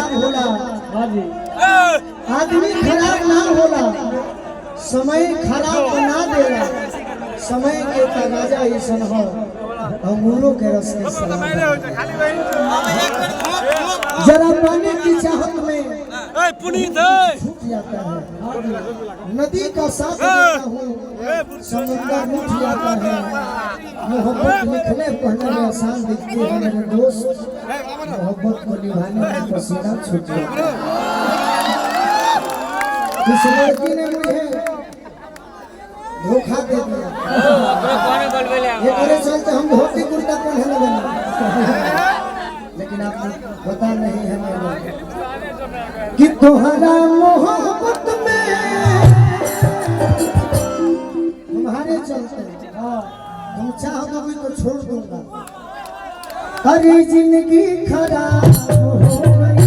खराब होला, आदमी खराब ना होला, समय खराब बना देला। समय के तगाजा ऐसन हो अंगूरों के रस के शराब। जरा पानी की चाहत में छूट जाता है, नदी का साथ देता हूँ समुंदर रूठ जाता है। मोहब्बत लिखने पढ़ने में आसान दिखती है मेरे दोस्त, मोहब्बत को निभाने में पसीना छूट जाता है। इस लड़की ने मुझे धोखा दे दिया, ये करे चलते हम धोती कुर्ता पहने लगे, लेकिन आपको पता नहीं है मैंने कि तुम्हारा मोहब्बत में तुम्हारे चलते तुम चाहो भी तो छोड़ दूंगा। अरे जिंदगी खराब हो गई,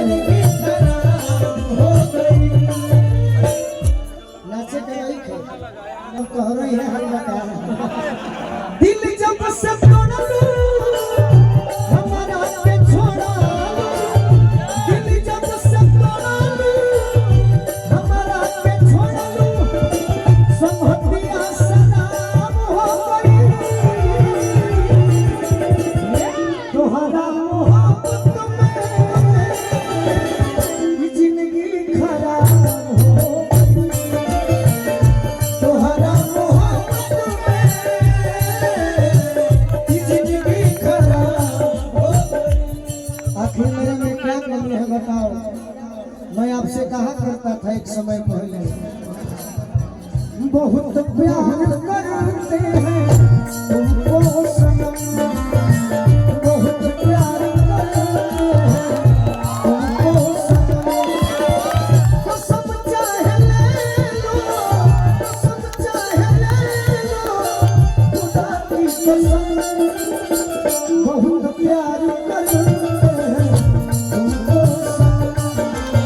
जिंदगी खराब हो गई। नाचे के नहीं खे अब तोहरो ही है हम बता। दिल जब से तोड़लू हमारा के छोड़ा, दिल जब से तोड़लू हमारा के छोड़लू, संगतिया शराब हो गई। तोहरा मोहब्बत में जिंदगी खराब हो गई, तोहरा मोहब्बत में जिंदगी खराब हो गई। आखिर मेरे में क्या कमी है बताओ? मैं आपसे कहा करता था एक समय पहले, बहुत प्यार करते हैं तुमको सनम, बहुत प्यार करते हैं तुमको सनम, कसम चाहे ले लो, कसम चाहे ले लो, खुदा की कसम, बहुत प्यार करते हैं तुमको सनम, बहुत प्यार करते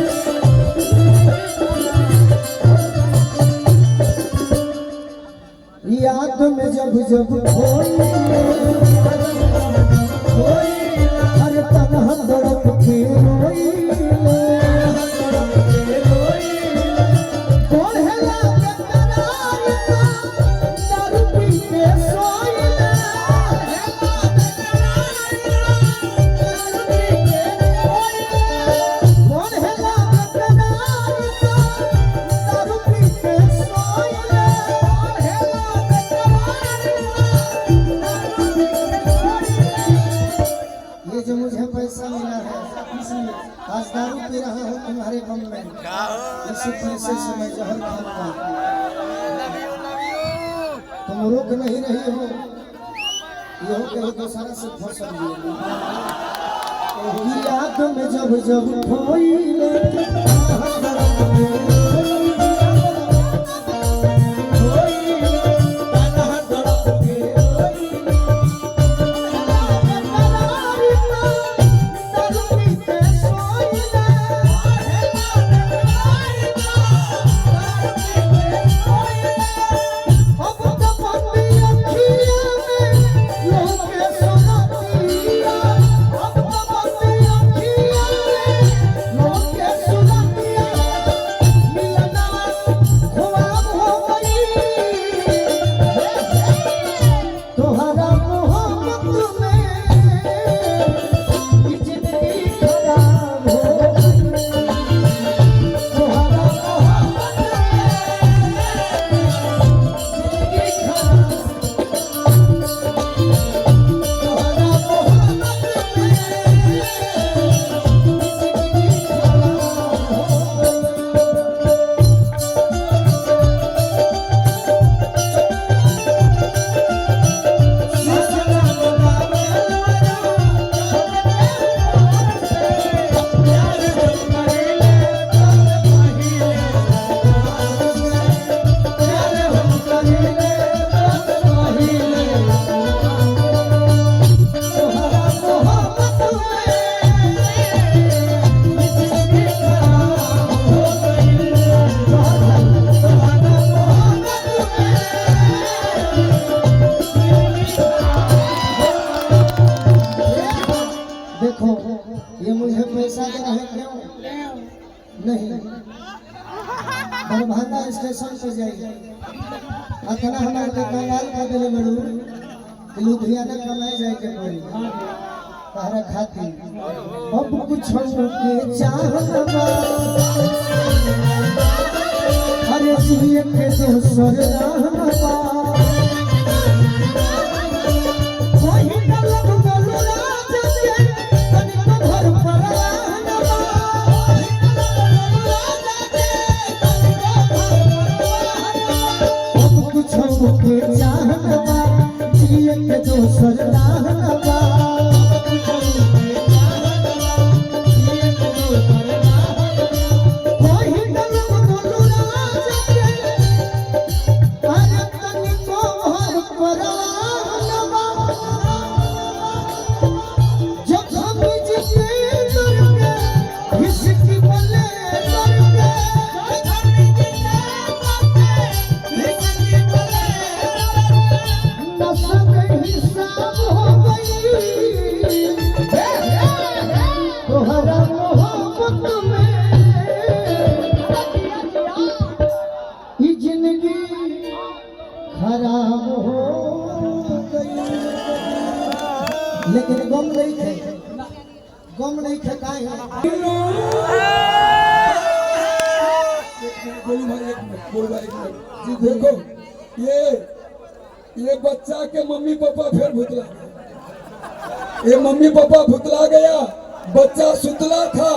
हैं तुमको सनम। याद में जब जब खोई हर तनहा तड़प के रोई, कोहला बेकरार का दारू पी के सोइले, कोहला बेकरार का दारू पी के सोइले, ये जो मुझे पैसा मिला है आज दारू पी रहा हूँ तुम्हारे गम में, इसी पैसे से मैं जहर खाऊंगा। तुम रोक नहीं रही हो, ये हो के दोसारा से फसल याद में जब जब खोइले स्टेशन पे जाई। अतना हमार के कंगाल कर देले बड़ू कि लुधियाना कमाए जाए के पड़ी तहरा खातिर। अब कुछ के चाहना अरे जिए के दोसर रहना वही पलक गोलू राज के तनिको घर पर रहना अब कुछ के चाहना जिए के दोसर रहना वही पलक गोलू राज के अरे तनिको घर पर रहना जब हम जिसे दर के हिसकी बले दर के नसब हिसाब हो गई तोहरा मोहब्बत में ई जिंदगी खराब हो गई। लेकिन गम नहीं थे, गम नहीं थे काहे? गोलू भाई एक मिनट, गोलू भाई एक मिनट जी। देखो ये बच्चा के मम्मी पापा फिर भुतला गया। ये मम्मी पापा भुतला गया, बच्चा सुतला था।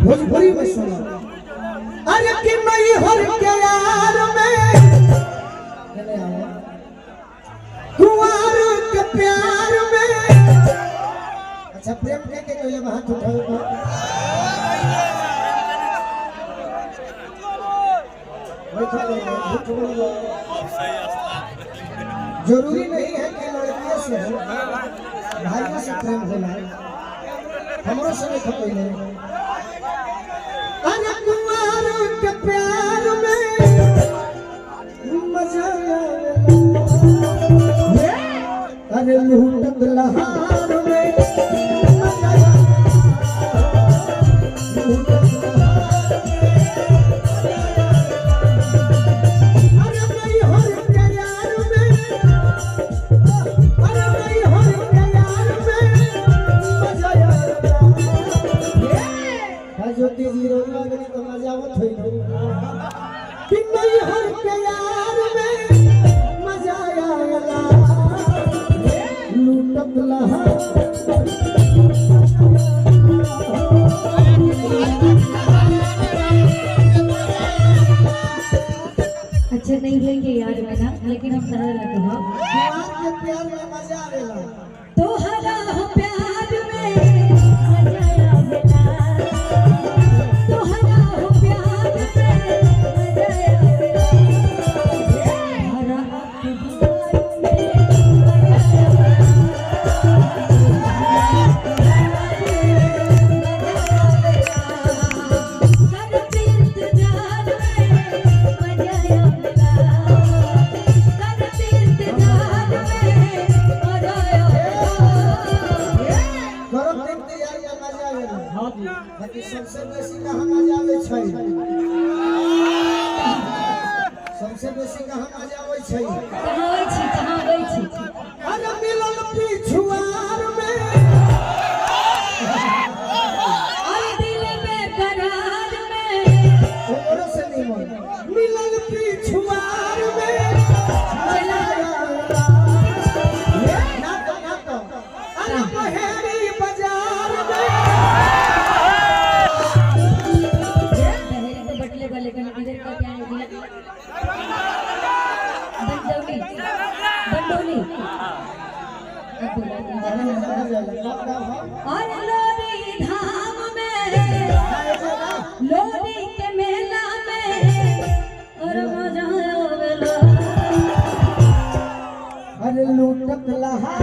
भोजपुरी में सुनो। अरे कि नहीं हर के यार में कुंवर के प्यार में। अच्छा प्रेम के के कोई हाथ उठाओ तो। बैठा लो, झूठ बोलो। जरूरी नहीं है कि लड़कियों से हो, भाइयों से प्रेम होना। हमरो से नहीं कोई नहीं। अरे कुंवर के प्यार में मजा आवेला। अरे लूटत लहार में मजा आवेला। लूटत लहार में मजा आवेला। अरे नहीं हर के यार में, अरे नहीं हर के यार में मजा आवेला। ज्योति जी रोज लगनी तो मजा आवत होई कि नहीं हर के यार में मजा आवेला। लूटत लहार अच्छा नहीं लेंगे यार में ना, लेकिन हम तरह लगे हो कुंवर के प्यार में मजा आवेला। तोहरा हो प्यार में मजा आवेला। तोहरा हो प्यार में मजा आवेला। हरा अखबार में मजा आवेला। करत इंतजार में मजा आवेला। करत इंतजार में मजा आवेला। करत इंतजार में मजा आवेला। बाकी सबसे बेसी कहाँ मजा आवे छै? सबसे बेसी कहाँ मजा आवे छै? कहाँ आबै छी, कहाँ आबै छी? अरे मिलल पिछुआर में और दिल बेकरार में ओकरो से निमन मिलल पिछुआर में मजा आवेला। ना तो ना तो अरे बहेरी बाजार में बहेरी तो बटले वाले का इधर का क्या है? बंडोली, बंडोली। अब बोला। और लोरी धाम में, लोरी के मेला में और मजा आवेला। अरे लूटत लहा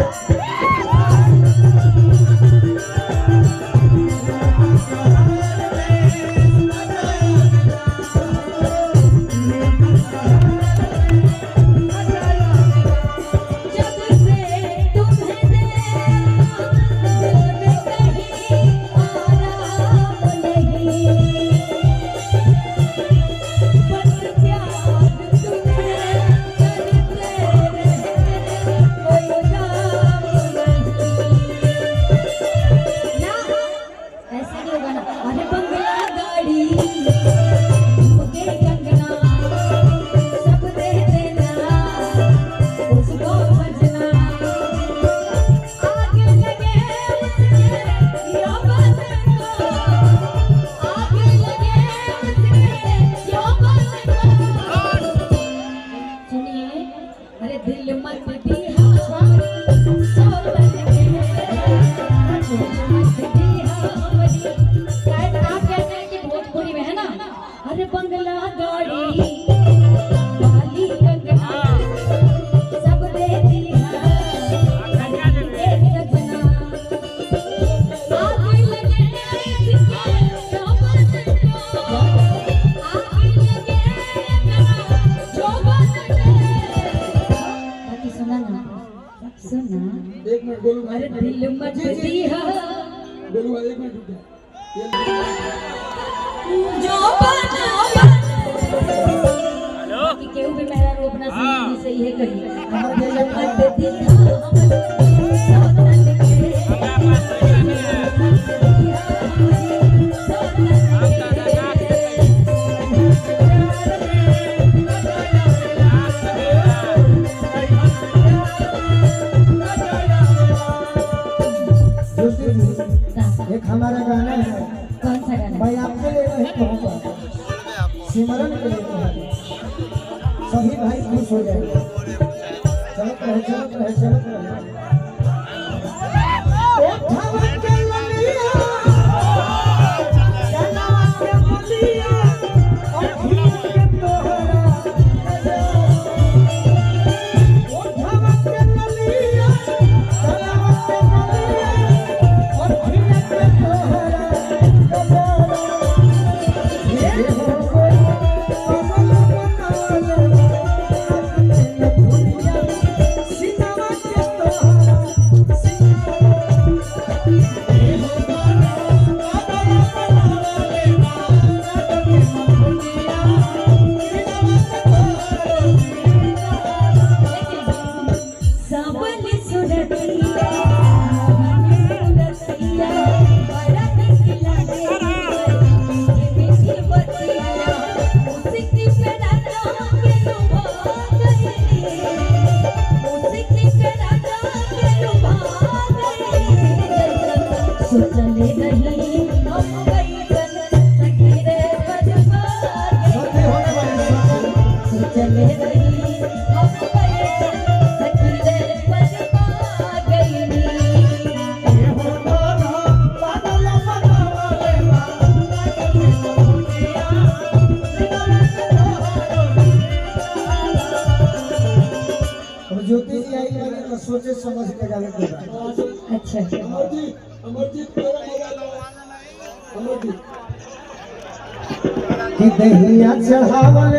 दिल मत दिहा सोतन के, दिल मत दिहा हमरी। शायद आप कहते हैं कि भोजपुरी में है ना, अरे बंगला गाड़ी वाली कंगना सब दे दिहा के सजना, आग लगे इसके जोबन को, आग लगे जोबन के। बाकी सुना ना, सुना एक मिनट गोलू भाई, अरे दिल मत दिहा गोलू भाई एक मिनट रुक जा। जो बना कि केहू भी मेरा रूप ना समझने से ये कही दिल मत दिहा हमरी सोतन के, मत दिहा हमरी सोतन के। ज्योति जी, एक हमारा गाना है, कौन सा गाना? मैं आपके लिए नहीं कहूँगा, सिमरन के लिए कहूँगा, सभी भाई खुश हो जाएंगे। चलत रहे, चलत रहे, चलत रहे। ओ थवा के ललिया, जनवा के बलिया, अखिया के तोहरा नजर। ओ थवा के ललिया, जनवा के बलिया, अखिया के तोहरा नजर। ये हो कोई कमल बनावल, अपने भुलिया, सीनवा के तोहरा सीनवा। ये हो कमल बनावल, अपने भुलिया, सीनवा के तोहरा सीनवा। सावल सुरतिया मोहन सुरतिया, बड़ा निक लागे मीठी मीठी बतिया, मुस्की पे राधा के लुभा गई, मुस्की पे राधा के लुभा गई। सोचले रही हम बैठन सखी रे बजवा गई, साथी होने वाली साथी। सोचले रही हम बैठन सखी रे बजवा गई। ये हो गोरा पागल बनावले बा, लागल भुलिया, सीनवा के तोहरा सीनवा। अब ज्योति जी आई बानी तो सोचे समझ के गावे के बा। अच्छा अमरजीत, अमरजीत मेरा मोबाइल लाओ। अमरजीत कि दहिया चढ़ावल